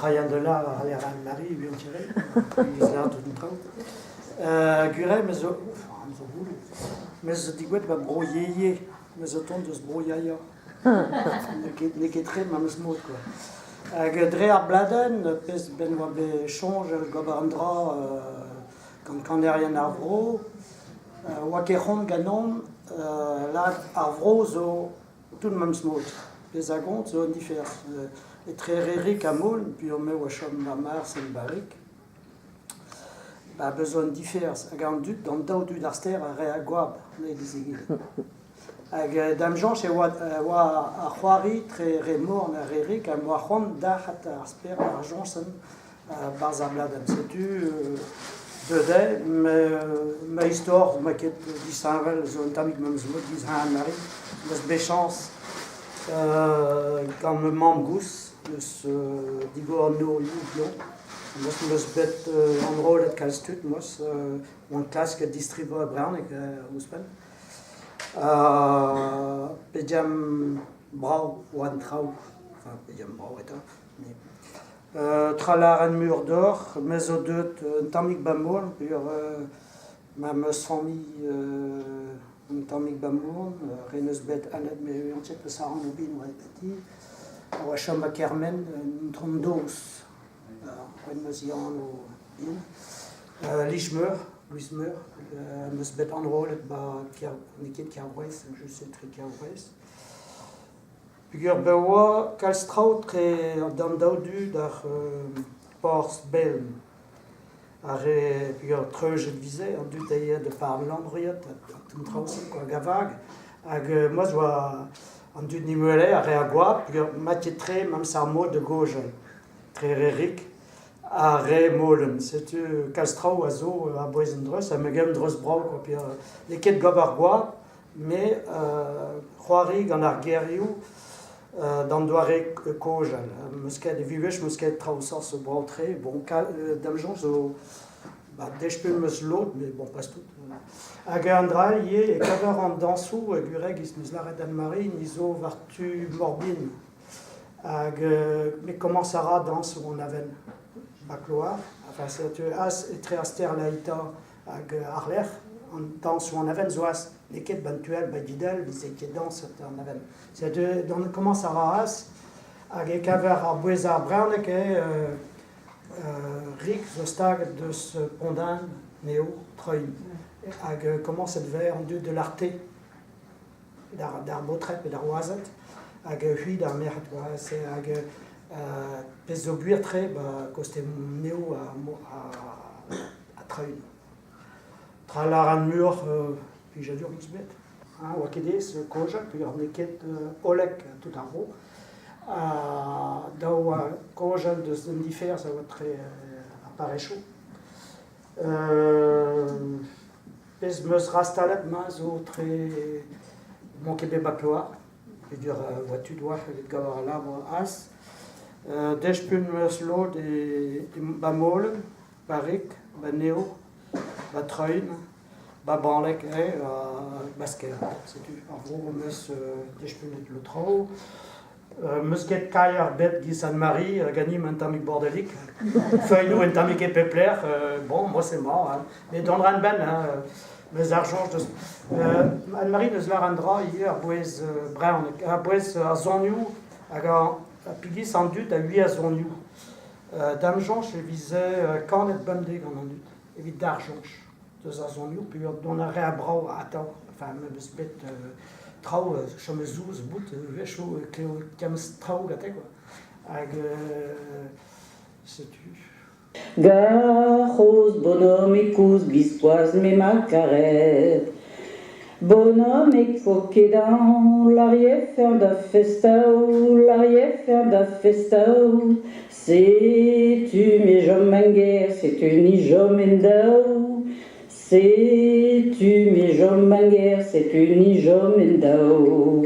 Ryan de la a c'haller Anne-Marie buan-tiré, lâret tout an traoù. Gwir eo me zo enfin me zo goullo. Me zo degouezhet 'ba bro Yeye, me zo tont deus bro Yaya. N'eo ket tre memes mod quoi. Hag dre ar bladenn, pezh 'benn oa bet soñjal gober un dra gant kanerien ar vro, oa ket c'hoant ganeomp lâret ar vro zo Tout memes mod. Pezh a gont zo un diferañs etre Rerik ha Môn, peogwir me oa chom ma Mars en Barrig. Ba bez zo un diferañs hag an dud, an daou dud ar stêr a rae goap an eil eus egile. Hag da'm soñj e oa oa ar c'hoari tre re Morn ha Rerik ha 'm boa c'hoant derc'hat ar spered ar soñj-sen 'barzh ar bladenn. Setu deuet eo ma istor ma ket disheñvel zo un tammig memes mod giz Anne-Marie. 'Meus bet chañs gant ma mamm-gozh 'neus digor an norioù dezhañ. 'Meus bet enrollet kalz tud 'meus oan klasket distribuañ bremañ ouzhpenn. Pegen brav oa an traoù, enfin pegen brav eta. Tra lâren mur deoc'h, me zo deuet un tammig 'ba Moan peogwir ma 'm eus familh un tammig 'ba Moan, re 'neus bet Annette me entier peus a anv din oa ti, a oa chom 'ba Kermen un tron-dozh, c'hwek 'm eus e anv din. Lich-Meur, Louis-Meur, 'm eus bet enrollet 'ba n'eo ket Kervouez, just etre Kervouez. Peogwir bet oa kalz traoù tre d'an daou du d'ar porzh Belm. Ar re peogwir treujet 'vize an dud a yae da Parl-Landriot an traoù-se kwa hag a vag. Hag moi 'zo oa an dud niwele a rae ar goap peogwir mat-tre memes ar mod da gaozeal tre re rik ha re molenn. Setu kalz traoù a zo a-bouez an dreuz ha me gav un dreuz brav kwa peogwir n'eo ket gober goap Me c'hoari gant ar gerioù d'an doare kozhel. 'Meus ket evit wech 'meus ket traoù seurt brav-tre. Bon, da'm soñj zo ba dech-pemp 'meus lod, met bon, pas tout. Hag an dra all ivez e kaver an dañsoù e Gureg 'meus lâret Anne-Marie, ni zo war tu Morbin. Hag me komañs a ra dañsoù an avel ba Kloar. Enfin, setu etre ar stêr Laïta Hag àr-lerc'h, an dañsoù an aven zo az n'eo ket 'ba 'n tu all 'ba Didal 'vize ket dañset an aven. Setu komañs a ra az hag e kaver ar bouez ar brezhoneg eo Rik zo staget deus Pont-Aven eo Treun. Hag komañset 'vez an dud de l'Arte d'ar baotred pe d'ar wazed hag c'hwi d'ar merc'hed kwa. Hag pezh zo gwir-tre 'ba koste Neo ha Treun. Tra lâran muioc'h plijadur 'm eus bet. Ha 'oa ket aes kozhañ peogwir n'eo ket hollek tout ar vro. Ha dav oa kozhañ deus un diferañs a oa tre ar parrezioù. Pezh 'm eus rastalet ma zo tre n'on ket bet 'ba Kloar peogwir 'oa tud 'oa evit gaout al labour az. Dech-pun 'm eus lod e 'ba Molen, 'ba Rik, 'ba Neo, 'ba Treun, 'ba Bañleg eo, 'ba Skaer. Setu ar vro 'm eus dech-punet lod traoù. 'Meus ket kaer bet giz Anne-Marie ganin un tammig bordelig. Feuilhoù un tammig e pep lec'h. Bon, moi c'est mort. Hein. Mais dont 'ran benn, hein, meus ar soñj deus... Anne-Marie neus lâret un dra ivez a-bouez brezhoneg, a-bouez ar sonioù hag ar pigis an dud a ui a sonioù. Da'm soñj e vize kanet bemdez gant an dud, evit d'ar soñj. Deus ar sonioù peogwir dont a rae brav atav. Enfin, me 'meus bet traoù chom zouz bout wechoù e klev kemz traoù gante quoi. Hag setu. Gar c'hozh bonhommig kozh biskoazh me 'ma karet Bonhommig 'vo ket aon lârjefer da festaoù lârjefer da festaoù Setu me 'chom en gêr, setu ni 'chom en daou. Setu me 'chom en gêr, setu ni 'chom en daou.